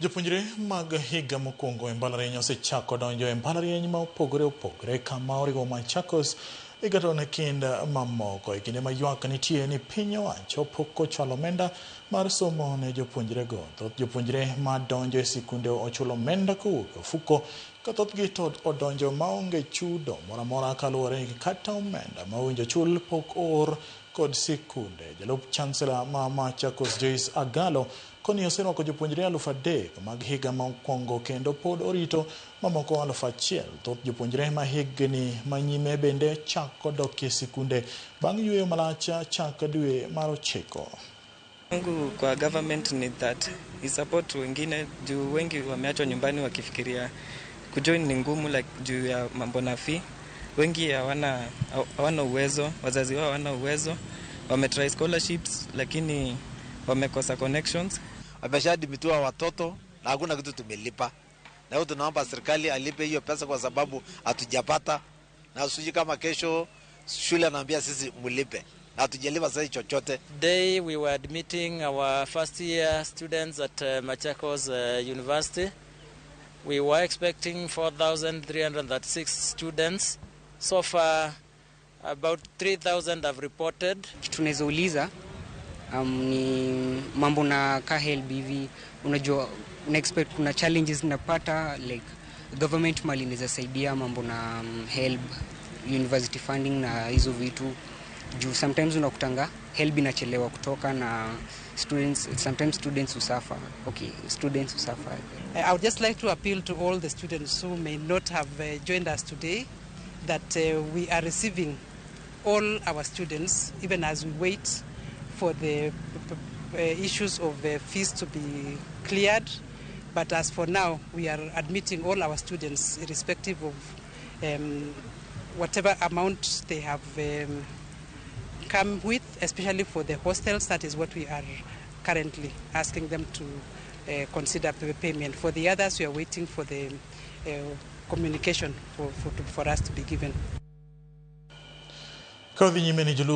Jopuonjre mag higa mokwongo e mbalariany osechako donjo e mbalariany ma opogore opogore kama oriwo Machakos, Egerton e kind mamoko. E kinde ma ywak nitie ni piny owacho pok ochwalo omenda mar somo ne jopuonjrego. Thoth jopuonjre ma donjo e sikunde ochulo omenda kowuok e ofuko ka thothgi to odonjo maonge chudo moro amora kaluwore ni kata omenda ma owinjo chul pok oor kod sikunde. Jalup Chancellor ma Machakos Joyce Agalo koni oserwako jopuonjre 3000 mag higa mokwongo kendo pod orito mamoko 1000. Thoth jopuonjre ma higni manyime bende chako dok e sikunde bang' yueyo malach chak dwe mar 9. Yangu kwa government ni that isupport wengine juu wengi wameachwa nyumbani wakifikiria kujoin ni ngumu, like juu ya mambo na fee. Wengi hawana uwezo, wazazi wao hawana uwezo, wametry scholarships lakini wamekosa connections. Wameshaadmitiwa watoto na hakuna kitu tumelipa, na hiyo tunaomba serikali alipe hiyo pesa kwa sababu hatujapata, na sijui kama kesho shule anaambia sisi mlipe na hatujalipa sasa chochote. Today we were admitting our first year students at Machakos University. We were expecting 4,336 students. So far, about 3,000 have reported. Kitu tunaweza uliza ni mambo na ka HELB hivi, unajua una expect kuna challenges napata, like government mali inaweza saidia mambo na HELB, university funding na hizo vitu, juu sometimes unakutanga HELB inachelewa kutoka na students, sometimes students husuffer. Okay, students husuffer. I would just like to appeal to all the students who may not have joined us today that we are receiving all our students even as we wait for the issues of fees to be cleared. But as for now, we are admitting all our students irrespective of whatever amount they have come with, especially for the hostels. That is what we are currently asking them to consider the payment. For the others, we are waiting for the communication for us to be given. Ka odhi nyime ni jolup